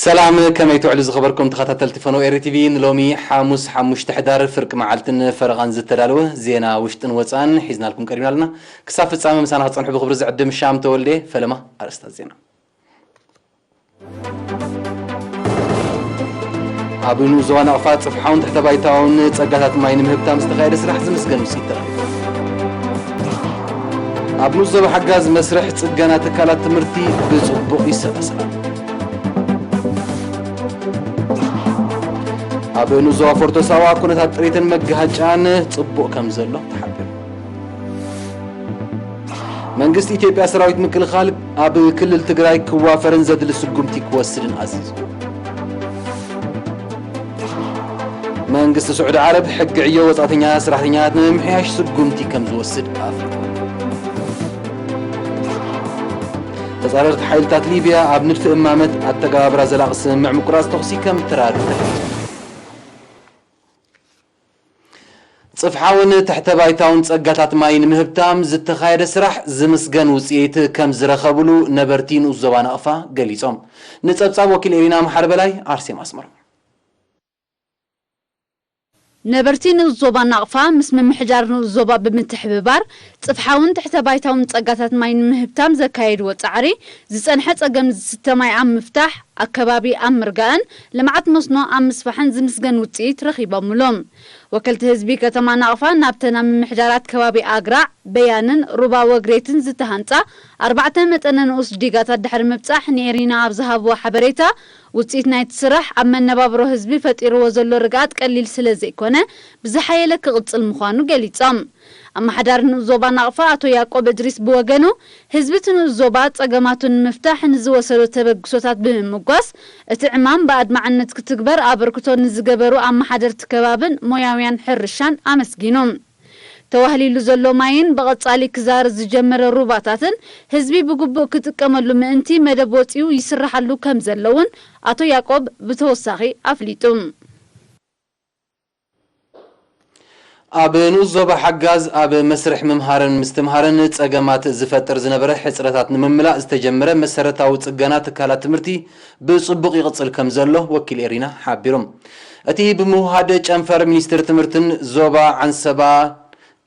ሰላም፣ ከመይ ትውዕሉ ዝኸበርኩም ተኸታተልቲ ፈነው ኤሪ ቲቪ? ንሎሚ ሓሙስ ሓሙሽተ ሕዳር ፍርቂ መዓልትን ፈረቓን ዝተዳለወ ዜና ውሽጥን ወፃን ሒዝናልኩም ቀሪብና ኣለና። ክሳብ ፍጻመ ምሳና ክጸንሑ ብኽብሪ ዝዕድም ሻም ተወልደ። ፈለማ ኣርእስታት ዜና። ኣብ ንኡስ ዞባ ናቕፋ ጽፍሓውን ትሕተ ባይታውን ጸጋታት ማይ ንምህብታም ዝተኻየደ ስራሕ ዝምስገን ውጽኢት ተረኺቡ። ኣብ ንኡስ ዞባ ሓጋዝ መስርሕ ጽገና ትካላት ትምህርቲ ብጽቡቕ ይሰላሰል ኣሎ። ኣብ ንኡስ ዞባ ፎርቶ ሳዋ ኩነታት ጥሪትን መጋሃጫን ጽቡቕ ከም ዘሎ ተሓቢሩ። መንግስቲ ኢትዮጵያ ሰራዊት ምክልኻል ኣብ ክልል ትግራይ ክዋፈርን ዘድሊ ስጉምቲ ክወስድን ኣዚዙ። መንግስቲ ስዑዲ ዓረብ ሕጊ ዕዮ ወጻእተኛ ሰራሕተኛታት ንምምሕያሽ ስጉምቲ ከም ዝወስድ ኣፍሊጡ። ተጻረርቲ ሓይልታት ሊብያ ኣብ ንድፊ እማመት ኣተገባብራ ዘላቒ ስምምዕ ምቁራጽ ተኹሲ ከም ተራድኡ ተገሊጹ። ጽፍሓውን ትሕተ ባይታውን ጸጋታት ማይ ንምህብታም ዝተኻየደ ስራሕ ዝምስገን ውጽኢት ከም ዝረኸብሉ ነበርቲ ንኡስ ዞባ ናቕፋ ገሊጾም። ንጸብጻብ ወኪል ኤሪና መሓሪ በላይ፣ ኣርሴማ ኣስመሮም። ነበርቲ ንኡስ ዞባ ናቕፋ ምስ ምምሕዳር ንኡስ ዞባ ብምትሕብባር ጽፍሓውን ትሕተ ባይታውን ጸጋታት ማይ ንምህብታም ዘካየድዎ ጻዕሪ ዝጸንሐ ጸገም ዝስተ ማይ ኣብ ምፍታሕ፣ ኣከባቢ ኣብ ምርጋእን ልምዓት መስኖ ኣብ ምስፋሕን ዝምስገን ውጽኢት ረኺቦምሎም። ወከልቲ ህዝቢ ከተማ ናቕፋ ናብተን ኣብ ምምሕዳራት ከባቢ ኣግራዕ፣ በያንን ሩባ ወግሬትን ዝተሃንጻ ኣርባዕተ መጠነ ንኡስ ዲጋታት ድሕሪ ምብጻሕ ንኤሪና ኣብ ዝሃብዎ ሓበሬታ፣ ውጽኢት ናይቲ ስራሕ ኣብ መነባብሮ ህዝቢ ፈጢርዎ ዘሎ ርግኣት ቀሊል ስለ ዘይኮነ ብዝሓየለ ክቕጽል ምዃኑ ገሊጾም። ኣመሓዳሪ ንኡስ ዞባ ናቕፋ ኣቶ ያዕቆብ እድሪስ ብወገኑ፣ ህዝቢ እቲ ንኡስ ዞባ ጸገማቱ ንምፍታሕ ንዝወሰዶ ተበግሶታት ብምምጓስ፣ እቲ ዕማም ብኣድማዕነት ክትግበር ኣበርክቶ ንዝገበሩ ኣመሓደርቲ ከባብን ሞያውያን ሕርሻን ኣመስጊኑ። ተዋህሊሉ ዘሎ ማይን ብቐጻሊ ክዛር ዝጀመረ ሩባታትን ህዝቢ ብግቡእ ክጥቀመሉ ምእንቲ መደብ ወጺኡ ይስርሓሉ ከም ዘሎ እውን ኣቶ ያዕቆብ ብተወሳኺ ኣፍሊጡ። ኣብ ንኡስ ዞባ ሓጋዝ ኣብ መስርሕ ምምሃርን ምስትምሃርን ጸገማት ዝፈጥር ዝነበረ ሕጽረታት ንምምላእ ዝተጀመረ መሰረታዊ ጽገና ትካላት ትምህርቲ ብጽቡቕ ይቕጽል ከም ዘሎ ወኪል ኤሪና ሓቢሮም። እቲ ብምውሃድ ጨንፈር ሚኒስትሪ ትምህርትን ዞባ ዓንሰባ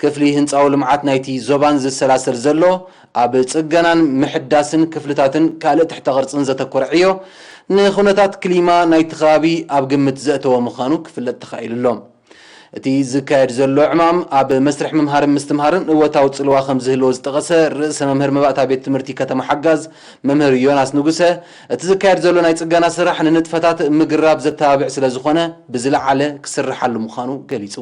ክፍሊ ህንጻዊ ልምዓት ናይቲ ዞባን ዝሰላሰል ዘሎ ኣብ ጽገናን ምሕዳስን ክፍልታትን ካልእ ትሕተ ቅርጽን ዘተኮረ ዕዮ ንኹነታት ክሊማ ናይቲ ከባቢ ኣብ ግምት ዘእተወ ምዃኑ ክፍለጥ ተኻኢሉ ኣሎ። እቲ ዝካየድ ዘሎ ዕማም ኣብ መስርሕ ምምሃርን ምስትምሃርን እወታዊ ጽልዋ ከም ዝህልዎ ዝጠቐሰ ርእሰ መምህር መባእታ ቤት ትምህርቲ ከተማ ሓጋዝ መምህር ዮናስ ንጉሰ፣ እቲ ዝካየድ ዘሎ ናይ ጽገና ስራሕ ንንጥፈታት ምግራብ ዘተባብዕ ስለ ዝኾነ ብዝለዓለ ክስርሓሉ ምዃኑ ገሊጹ።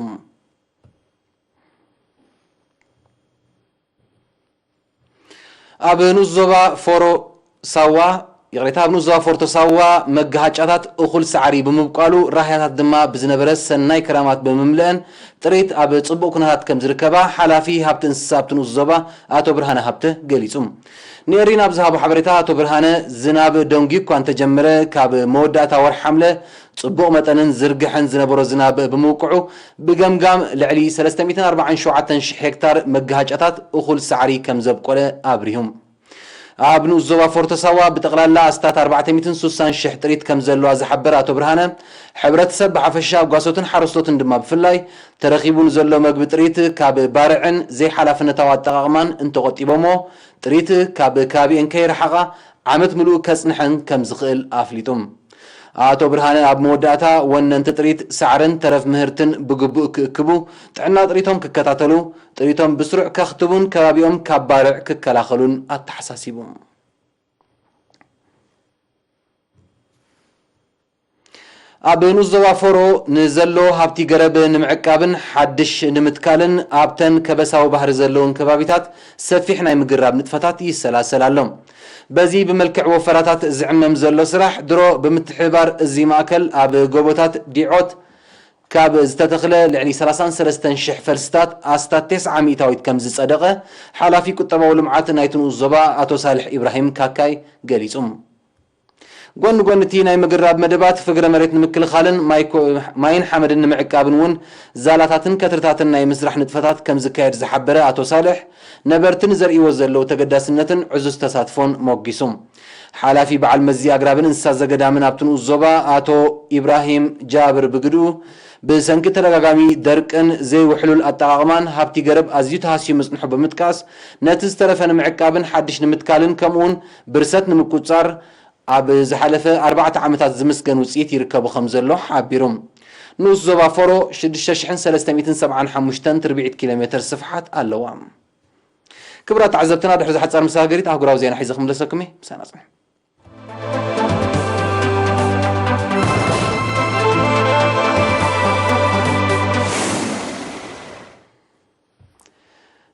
ኣብ ንኡስ ዞባ ፎሮ ሳዋ፣ ይቕሬታ፣ ኣብ ንኡስ ዞባ ፎርቶ ሳዋ መጋሃጫታት እኹል ሳዕሪ ብምብቋሉ፣ ራህያታት ድማ ብዝነበረ ሰናይ ክራማት ብምምልአን ጥሪት ኣብ ጽቡቕ ኩነታት ከም ዝርከባ ሓላፊ ሃብቲ እንስሳ ኣብቲ ንኡስ ዞባ ኣቶ ብርሃነ ሃብተ ገሊጹ። ንኤሪና ኣብ ዝሃቦ ሓበሬታ ኣቶ ብርሃነ፣ ዝናብ ደንጉዩ እኳ እንተጀመረ፣ ካብ መወዳእታ ወርሒ ሓምለ ጽቡቕ መጠንን ዝርግሐን ዝነበሮ ዝናብ ብምውቅዑ፣ ብገምጋም ልዕሊ ሰለስተ ሚእትን ኣርባዓን ሸውዓተን ሽሕ ሄክታር መጋሃጫታት እኹል ሳዕሪ ከም ዘብቆለ ኣብሪሁ። ኣብ ንኡስ ዞባ ፎርቶ ሳዋ ብጠቕላላ ኣስታት ኣርባዕተ ሚእትን ስሳን ሽሕ ጥሪት ከም ዘለዋ ዝሓበረ ኣቶ ብርሃነ፣ ሕብረተሰብ ብሓፈሻ፣ ጓሶትን ሓረስቶትን ድማ ብፍላይ፣ ተረኺቡ ንዘሎ መግቢ ጥሪት ካብ ባርዕን ዘይሓላፍነታዊ ኣጠቓቕማን እንተቖጢቦሞ፣ ጥሪት ካብ ከባቢኤን ከይረሓቓ ዓመት ምሉእ ከጽንሐን ከም ዝኽእል ኣፍሊጡ። ኣቶ ብርሃነ ኣብ መወዳእታ፣ ወነንቲ ጥሪት ሳዕርን ተረፍ ምህርትን ብግቡእ ክእክቡ፣ ጥዕና ጥሪቶም ክከታተሉ፣ ጥሪቶም ብስሩዕ ከኽትቡን ከባቢኦም ካብ ባርዕ ክከላኸሉን ኣተሓሳሲቡ። ኣብ ንኡስ ዞባ ፎሮ ንዘሎ ሃብቲ ገረብ ንምዕቃብን ሓድሽ ንምትካልን ኣብተን ከበሳዊ ባህሪ ዘለውን ከባቢታት ሰፊሕ ናይ ምግራብ ንጥፈታት ይሰላሰል ኣሎ። በዚ ብመልክዕ ወፈራታት ዝዕመም ዘሎ ስራሕ ድሮ ብምትሕብባር እዚ ማእከል ኣብ ጎቦታት ዲዖት ካብ ዝተተኽለ ልዕሊ ሰላሳን ሰለስተን ሽሕ ፈልስታት ኣስታት ተስዓ ሚእታዊት ከም ዝጸደቐ ሓላፊ ቁጠባዊ ልምዓት ናይቲ ንኡስ ዞባ ኣቶ ሳልሕ ኢብራሂም ካካይ ገሊጹ። ጎኒ ጎኒ እቲ ናይ ምግራብ መደባት፣ ፍግረ መሬት ንምክልኻልን ማይ ኮ-፣ ማይን ሓመድን ንምዕቃብን እውን ዛላታትን ከትርታትን ናይ ምስራሕ ንጥፈታት ከም ዝካየድ ዝሓበረ ኣቶ ሳልሕ፣ ነበርቲ ንዘርእይዎ ዘለዉ ተገዳስነትን ዕዙዝ ተሳትፎን ሞጊሱ። ሓላፊ በዓል መዚ ኣግራብን እንስሳ ዘገዳምን ኣብቲ ንኡስ ዞባ ኣቶ ኢብራሂም ጃብር ብግድኡ፣ ብሰንኪ ተደጋጋሚ ደርቅን ዘይውሕሉል ኣጠቓቕማን ሃብቲ ገረብ ኣዝዩ ተሃስዩ ምጽንሑ ብምጥቃስ፣ ነቲ ዝተረፈ ንምዕቃብን ሓድሽ ንምትካልን ከምኡውን ብርሰት ንምቁጽጻር ኣብ ዝሓለፈ ኣርባዕተ ዓመታት ዝምስገን ውጽኢት ይርከቡ ከም ዘሎ ሓቢሩ። ንኡስ ዞባ ፎሮ ሽዱሽተ ሽሕን ሰለስተ ሚእትን ሰብዓን ሓሙሽተን ትርብዒት ኪሎ ሜተር ስፍሓት ኣለዋ። ክቡራት ተዓዘብትና፣ ድሕሪ ዝሓጻር መሰጋገሪት ኣህጉራዊ ዜና ሒዘ ክምለሰኩም እየ። ምሳና ጽንሑ።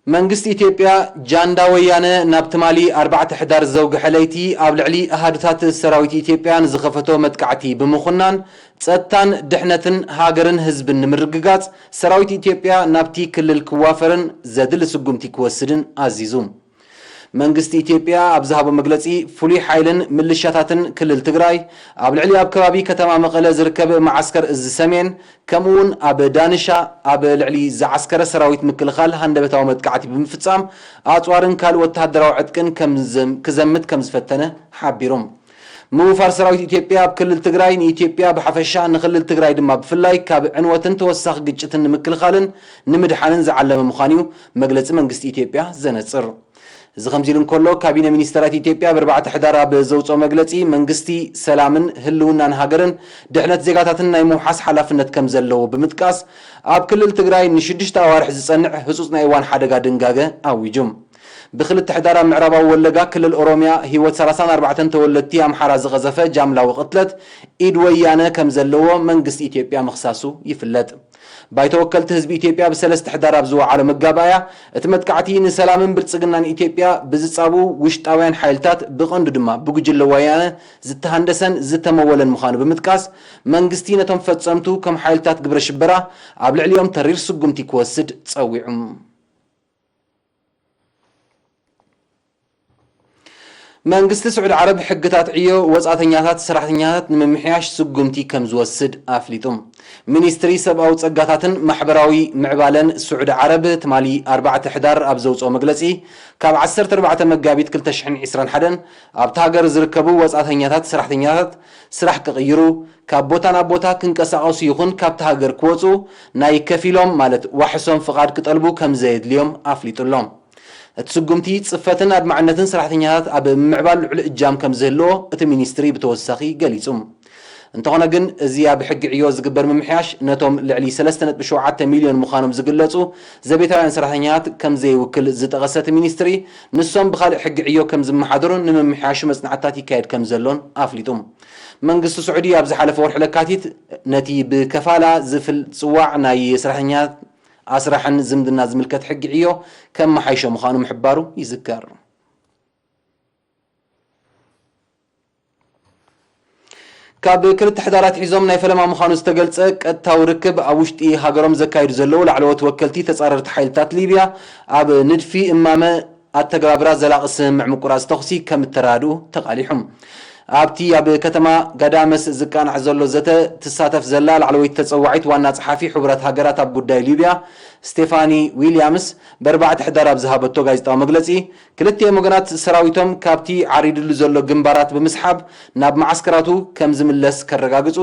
መንግስቲ ኢትዮጵያ፣ ጃንዳ ወያነ ናብ ትማሊ ኣርባዕተ ሕዳር ዘውግሐ ለይቲ ኣብ ልዕሊ ኣሃዱታት ሰራዊት ኢትዮጵያ ንዝኸፈቶ መጥቃዕቲ ብምኹናን፣ ጸጥታን ድሕነትን ሃገርን ህዝብን ንምርግጋጽ፣ ሰራዊት ኢትዮጵያ ናብቲ ክልል ክዋፈርን ዘድሊ ስጉምቲ ክወስድን ኣዚዙ። መንግስቲ ኢትዮጵያ ኣብ ዝሃቦ መግለጺ፣ ፍሉይ ሓይልን ምልሻታትን ክልል ትግራይ ኣብ ልዕሊ ኣብ ከባቢ ከተማ መቐለ ዝርከብ መዓስከር እዚ ሰሜን፣ ከምኡውን ኣብ ዳንሻ ኣብ ልዕሊ ዝዓስከረ ሰራዊት ምክልኻል ሃንደበታዊ መጥቃዕቲ ብምፍጻም፣ ኣጽዋርን ካልእ ወተሃደራዊ ዕጥቅን ከም ዘም-፣ ክዘምት ከም ዝፈተነ ሓቢሮም። ምውፋር ሰራዊት ኢትዮጵያ ኣብ ክልል ትግራይ ንኢትዮጵያ ብሓፈሻ፣ ንክልል ትግራይ ድማ ብፍላይ ካብ ዕንወትን ተወሳኺ ግጭትን ንምክልኻልን ንምድሓንን ዝዓለመ ምዃኑ እዩ መግለጺ መንግስቲ ኢትዮጵያ ዘነጽር። እዚ ከምዚ ኢሉ እንከሎ፣ ካቢነ ሚኒስተራት ኢትዮጵያ ብኣርባዕተ ሕዳር ኣብ ዘውፅኦ መግለጺ፣ መንግስቲ ሰላምን ህልውናን ሃገርን ድሕነት ዜጋታትን ናይ ምውሓስ ሓላፍነት ከም ዘለዎ ብምጥቃስ፣ ኣብ ክልል ትግራይ ንሽዱሽተ ኣዋርሕ ዝጸንዕ ህጹጽ ናይ እዋን ሓደጋ ድንጋገ ኣዊጁ። ብክልተ ሕዳር ኣብ ምዕራባዊ ወለጋ ክልል ኦሮሚያ ህይወት ሰላሳን ኣርባዕተን ተወለድቲ ኣምሓራ ዝቐዘፈ ጃምላዊ ቅትለት ኢድ ወያነ ከም ዘለዎ መንግስቲ ኢትዮጵያ ምኽሳሱ ይፍለጥ። ባይቶ ወከልቲ ህዝቢ ኢትዮጵያ ብሰለስተ ሕዳር ኣብ ዝወዓሎ መጋባእያ፣ እቲ መጥቃዕቲ ንሰላምን ብልጽግናን ኢትዮጵያ ብዝጻብኡ ውሽጣውያን ሓይልታት፣ ብቐንዱ ድማ ብጉጅለ ወያነ ዝተሃንደሰን ዝተመወለን ምዃኑ ብምጥቃስ፣ መንግስቲ ነቶም ፈጸምቱ ከም ሓይልታት ግብረ ሽበራ ኣብ ልዕሊኦም ተሪር ስጉምቲ ክወስድ ጸዊዑ። መንግስቲ ስዑዲ ዓረብ ሕግታት ዕዮ ወጻእተኛታት ሰራሕተኛታት ንምምሕያሽ ስጉምቲ ከም ዝወስድ ኣፍሊጡ። ሚኒስትሪ ሰብኣዊ ጸጋታትን ማሕበራዊ ምዕባለን ስዑዲ ዓረብ ትማሊ ኣርባዕተ ሕዳር ኣብ ዘውጽኦ መግለጺ፣ ካብ ዓሰርተ ኣርባዕተ መጋቢት ክልተ ሽሕን ዕስራን ሓደን ኣብታ ሃገር ዝርከቡ ወጻእተኛታት ሰራሕተኛታት ስራሕ ክቕይሩ፣ ካብ ቦታ ናብ ቦታ ክንቀሳቐሱ ይኹን ካብታ ሃገር ክወጹ ናይ ከፊሎም ማለት ዋሕሶም ፍቓድ ክጠልቡ ከም ዘየድልዮም ኣፍሊጡ ኣሎ። እቲ ስጉምቲ ጽፈትን ኣድማዕነትን ሰራሕተኛታት ኣብ ምምዕባል ልዑል እጃም ከም ዝህልዎ እቲ ሚኒስትሪ ብተወሳኺ ገሊጹ። እንተኾነ ግን፣ እዚ ኣብ ሕጊ ዕዮ ዝግበር ምምሕያሽ ነቶም ልዕሊ ሰለስተ ነጥቢ ሸውዓተ ሚልዮን ምዃኖም ዝግለጹ ዘቤታውያን ሰራሕተኛታት ከም ዘይውክል ዝጠቐሰ እቲ ሚኒስትሪ፣ ንሶም ብኻልእ ሕጊ ዕዮ ከም ዝመሓደሩን ንምምሕያሹ መጽናዕትታት ይካየድ ከም ዘሎን ኣፍሊጡ። መንግስቲ ስዑዲ ኣብ ዝሓለፈ ወርሒ ለካቲት ነቲ ብከፋላ ዝፍል ጽዋዕ ናይ ሰራሕተኛታት ኣስራሕን ዝምድና ዝምልከት ሕጊ ዕዮ ከመሓይሾ ምዃኑ ምሕባሩ ይዝከር። ካብ ክልተ ሕዳራት ሒዞም ናይ ፈለማ ምዃኑ ዝተገልጸ ቀጥታዊ ርክብ ኣብ ውሽጢ ሃገሮም ዘካይዱ ዘለዉ ላዕለዎት ወከልቲ ተጻረርቲ ሓይልታት ሊብያ፣ ኣብ ንድፊ እማመ ኣተገባብራ ዘላቒ ስምምዕ ምቁራጽ ተኹሲ ከም እተራድኡ ተቓሊሖም። ኣብቲ ኣብ ከተማ ጋዳመስ ዝቃናዕ ዘሎ ዘተ ትሳተፍ ዘላ ላዕለወይቲ ተጸዋዒት ዋና ጸሓፊ ሕቡራት ሃገራት ኣብ ጉዳይ ሊብያ፣ ስቴፋኒ ዊልያምስ፣ ብኣርባዕተ ሕዳር ኣብ ዝሃበቶ ጋዜጣዊ መግለጺ፣ ክልቲኦም ወገናት ሰራዊቶም ካብቲ ዓሪድሉ ዘሎ ግንባራት ብምስሓብ ናብ መዓስከራቱ ከም ዝምለስ ከረጋግጹ፣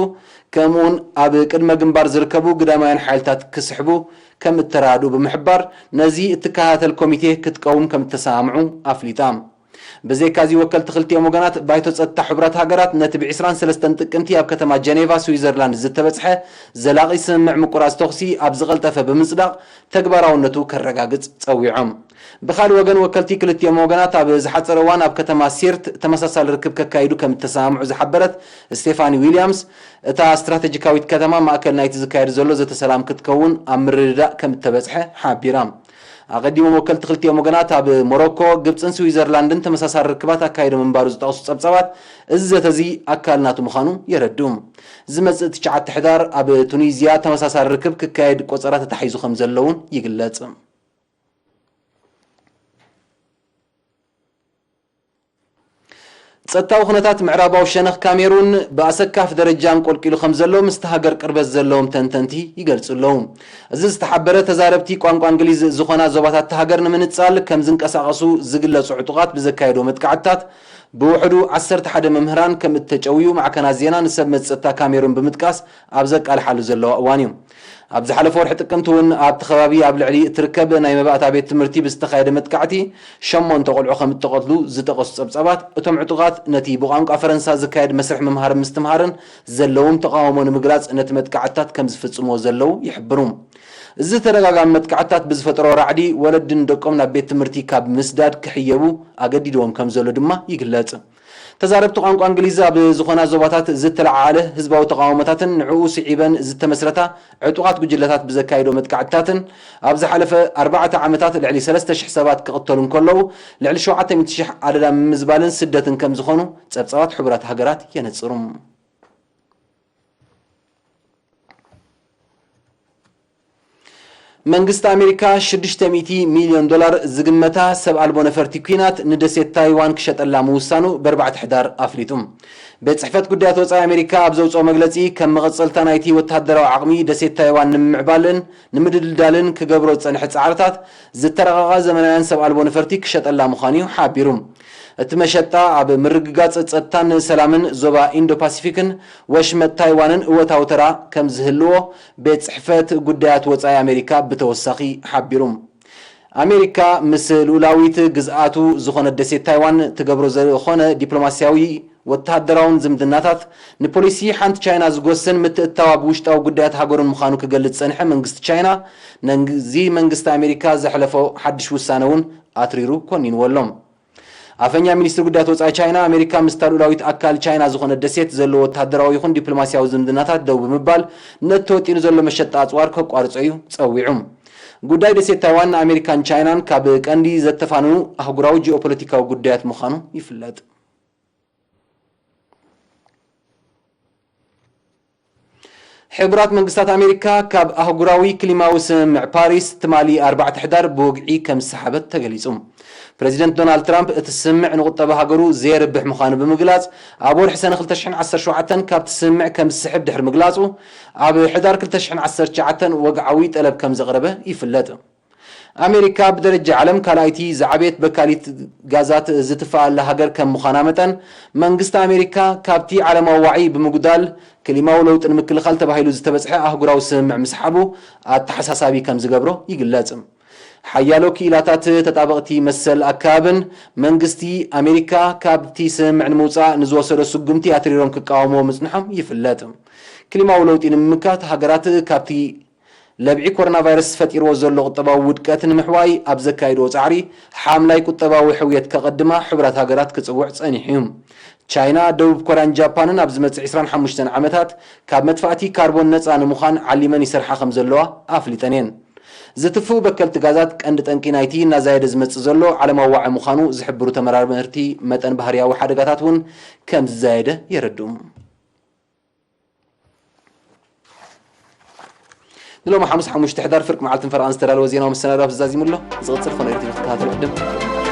ከምኡውን ኣብ ቅድመ ግንባር ዝርከቡ ግዳማውያን ሓይልታት ክስሕቡ ከም እተራድኡ ብምሕባር፣ ነዚ እትከታተል ኮሚቴ ክትቀውም ከም እተሰማምዑ ኣፍሊጣ። ብዘይካዚ፣ ወከልቲ ክልቲኦም ወገናት፣ ባይቶ ጸጥታ ሕቡራት ሃገራት ነቲ ብ ዕስራን ሰለስተን ጥቅምቲ ኣብ ከተማ ጀኔቫ ስዊዘርላንድ ዝተበጽሐ ዘላቒ ስምምዕ ምቁራጽ ተኹሲ ኣብ ዝቐልጠፈ ብምጽዳቕ ተግባራውነቱ ከረጋግጽ ጸዊዖም። ብኻልእ ወገን፣ ወከልቲ ክልቲኦም ወገናት ኣብ ዝሓጸረ እዋን ኣብ ከተማ ሲርት ተመሳሳሊ ርክብ ከካይዱ ከም እተሰማምዑ ዝሓበረት ስቴፋኒ ዊልያምስ፣ እታ ስትራተጂካዊት ከተማ ማእከል ናይቲ ዝካየድ ዘሎ ዘተ ሰላም ክትከውን ኣብ ምርድዳእ ከም እተበጽሐ ሓቢራ። ኣቐዲሞም ወከልቲ ክልቲኦም ወገናት ኣብ ሞሮኮ፣ ግብጽን ስዊዘርላንድን ተመሳሳሊ ርክባት ኣካይዶም ምንባሩ ዝጠቕሱ ጸብጻባት፣ እዚ ዘተ እዚ ኣካል ናቱ ምዃኑ የረድኡ። ዝመጽእ ትሽዓተ ሕዳር ኣብ ቱኒዝያ ተመሳሳሊ ርክብ ክካየድ ቆጸራ ተታሒዙ ከም ዘሎ እውን ይግለጽ። ጸጥታዊ ኩነታት ምዕራባዊ ሸነኽ ካሜሩን ብኣሰካፊ ደረጃ ኣንቆልቂሉ ከም ዘሎ ምስቲ ሃገር ቅርበት ዘለዎም ተንተንቲ ይገልጹ ኣለዉ። እዚ ዝተሓበረ፣ ተዛረብቲ ቋንቋ እንግሊዝ ዝኾና ዞባታት እታ ሃገር ንምንጻል ከም ዝንቀሳቐሱ ዝግለጹ ዕጡቓት ብዘካየዶ መጥቃዕትታት ብውሕዱ ዓሰርተ ሓደ መምህራን ከም እተጨውዩ ማዕከናት ዜና ንሰብ መዚ ጸጥታ ካሜሩን ብምጥቃስ ኣብ ዘቃልሓሉ ዘለዋ እዋን እዩ። ኣብ ዝሓለፈ ወርሒ ጥቅምቲ እውን ኣብቲ ከባቢ ኣብ ልዕሊ እትርከብ ናይ መባእታ ቤት ትምህርቲ ብዝተኻየደ መጥቃዕቲ ሸሞንተ ቆልዑ ከም እተቐትሉ ዝጠቐሱ ጸብጻባት፣ እቶም ዕጡቓት ነቲ ብቋንቋ ፈረንሳ ዝካየድ መስርሕ ምምሃር ምስትምሃርን ዘለዎም ተቓውሞ ንምግላጽ ነቲ መጥቃዕትታት ከም ዝፍጽምዎ ዘለዉ ይሕብሩ። እዚ ተደጋጋሚ መጥቃዕትታት ብዝፈጠሮ ራዕዲ፣ ወለዲ ንደቆም ናብ ቤት ትምህርቲ ካብ ምስዳድ ክሕየቡ ኣገዲድዎም ከም ዘሎ ድማ ይግለጽ። ተዛረብቲ ቋንቋ እንግሊዝ ኣብ ዝኾና ዞባታት ዝተለዓዓለ ህዝባዊ ተቓውሞታትን ንዕኡ ስዒበን ዝተመስረታ ዕጡቓት ጉጅለታት ብዘካይዶ መጥቃዕትታትን፣ ኣብ ዝሓለፈ ኣርባዕተ ዓመታት ልዕሊ ሰለስተ ሽሕ ሰባት ክቕተሉ እንከለዉ፣ ልዕሊ ሸውዓተ ሚእቲ ሽሕ ኣደዳ ምምዝባልን ስደትን ከም ዝኾኑ ጸብጻባት ሕቡራት ሃገራት የነጽሩ። መንግስቲ ኣሜሪካ ሽዱሽተ ሚእቲ ሚልዮን ዶላር ዝግመታ ሰብ ኣልቦ ነፈርቲ ኲናት ንደሴት ታይዋን ክሸጠላ ምውሳኑ በርባዕተ ሕዳር ኣፍሊጡ። ቤት ጽሕፈት ጉዳያት ወጻኢ ኣሜሪካ ኣብ ዘውጽኦ መግለጺ፣ ከም መቐጸልታ ናይቲ ወተሃደራዊ ዓቕሚ ደሴት ታይዋን ንምምዕባልን ንምድልዳልን ክገብሮ ዝጸንሐ ጻዕርታት፣ ዝተረቐቐ ዘመናውያን ሰብ ኣልቦ ነፈርቲ ክሸጠላ ምዃኑ እዩ ሓቢሩ። እቲ መሸጣ ኣብ ምርግጋጽ ጸጥታን ሰላምን ዞባ ኢንዶ ፓሲፊክን ወሽመጥ ታይዋንን እወታዊ ተራ ከም ዝህልዎ ቤት ጽሕፈት ጉዳያት ወጻኢ ኣሜሪካ ብተወሳኺ ሓቢሩ። ኣሜሪካ ምስ ልኡላዊት ግዝኣቱ ዝኾነት ደሴት ታይዋን ትገብሮ ዝኾነ ዲፕሎማስያዊ ወተሃደራውን ዝምድናታት፣ ንፖሊሲ ሓንቲ ቻይና ዝጎስን ምትእትታው ኣብ ውሽጣዊ ጉዳያት ሃገሩን ምዃኑ ክገልጽ ዝጸንሐ መንግስቲ ቻይና፣ ነዚ መንግስቲ ኣሜሪካ ዘሕለፎ ሓድሽ ውሳነ እውን ኣትሪሩ ኮኒንዎ ኣሎ። ኣፈኛ ሚኒስትሪ ጉዳያት ወጻኢ ቻይና፣ ኣሜሪካ ምስታ ልኡላዊት ኣካል ቻይና ዝኾነት ደሴት ዘለዎ ወተሃደራዊ ይኹን ዲፕሎማስያዊ ዝምድናታት ደው ብምባል፣ ነቲ ተወጢኑ ዘሎ መሸጣ ኣጽዋር ከቋርጾ እዩ ጸዊዑ። ጉዳይ ደሴት ታይዋን ንኣሜሪካን ቻይናን ካብ ቀንዲ ዘተፋንኑ ኣህጉራዊ ጂኦፖለቲካዊ ጉዳያት ምዃኑ ይፍለጥ። ሕቡራት መንግስታት ኣሜሪካ ካብ ኣህጉራዊ ክሊማዊ ስምምዕ ፓሪስ ትማሊ ኣርባዕተ ሕዳር ብወግዒ ከም ዝሰሓበት ተገሊጹ። ፕረዚደንት ዶናልድ ትራምፕ እቲ ስምምዕ ንቁጠባ ሃገሩ ዘየርብሕ ምዃኑ ብምግላጽ፣ ኣብ ወርሒ ሰነ ክልተ ሽሕን ዓሰርተ ሸውዓተን ካብቲ ስምምዕ ከም ዝስሕብ ድሕሪ ምግላጹ፣ ኣብ ሕዳር ክልተ ሽሕን ዓሰርተ ትሽዓተን ወግዓዊ ጠለብ ከም ዘቕረበ ይፍለጥ። ኣሜሪካ ብደረጃ ዓለም ካልኣይቲ ዝዓበየት በካሊት ጋዛት ዝትፍኣላ ሃገር ከም ምዃና መጠን፣ መንግስቲ ኣሜሪካ ካብቲ ዓለማዊ ዋዒ ብምጉዳል ክሊማዊ ለውጢ ንምክልኻል ተባሂሉ ዝተበጽሐ ኣህጉራዊ ስምምዕ ምስሓቡ ኣተሓሳሳቢ ከም ዝገብሮ ይግለጽ። ሓያሎ ክኢላታት ተጣበቕቲ መሰል ኣከባብን መንግስቲ ኣሜሪካ ካብቲ ስምምዕ ንምውጻእ ንዝወሰዶ ስጉምቲ ኣትሪሮም ክቃወምዎ ምጽንሖም ይፍለጥ። ክሊማዊ ለውጢ ንምምካት ሃገራት ካብቲ ለብዒ ኮሮና ቫይረስ ፈጢርዎ ዘሎ ቁጠባዊ ውድቀት ንምሕዋይ ኣብ ዘካየድዎ ጻዕሪ፣ ሓምላይ ቁጠባዊ ሕውየት ከቐድማ ሕቡራት ሃገራት ክጽውዕ ጸኒሑ እዩ። ቻይና፣ ደቡብ ኮርያን ጃፓንን ኣብ ዝመጽእ ዕስራን ሓሙሽተን ዓመታት ካብ መጥፋእቲ ካርቦን ነጻ ንምዃን ዓሊመን ይሰርሓ ከም ዘለዋ ኣፍሊጠን እየን። ዝትፍኡ በከልቲ ጋዛት ቀንዲ ጠንቂ ናይቲ እናዛየደ ዝመጽእ ዘሎ ዓለማዊ ዋዒ ምዃኑ ዝሕብሩ ተመራመርቲ፣ መጠን ባህርያዊ ሓደጋታት እውን ከም ዝዛየደ የረድኡ። ንሎሚ ሓሙስ ሓሙሽተ ሕዳር ፍርቂ መዓልትን ፈረቓን ዝተዳለወ ዜናዊ መሰናዶ ኣብዚ ዛዚሙ ኣሎ። ዝቕጽል ፈነወ ቴሌቪዥን ክትከታተሉ ዕድም።